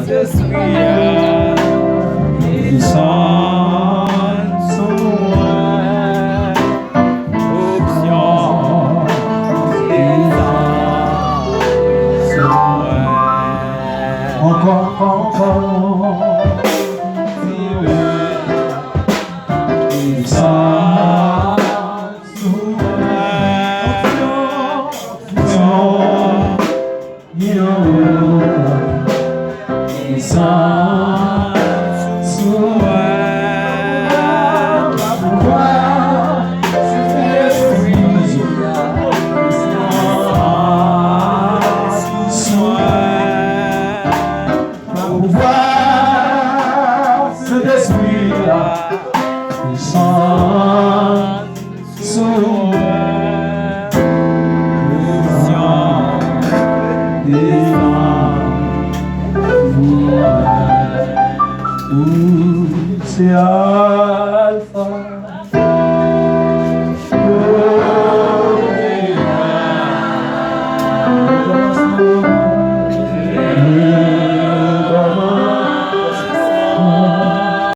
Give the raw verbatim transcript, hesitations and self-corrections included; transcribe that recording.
Sentespri a desann sou mwen. Onksyon desann sou mwen. Ankò, ankò, ankò. Sentespri a desann sou mwen. Onksyon, onksyon. Pouvwa Sentespri a desann sou mwen. Onksyon desann sou mwen. Ou se Alfa.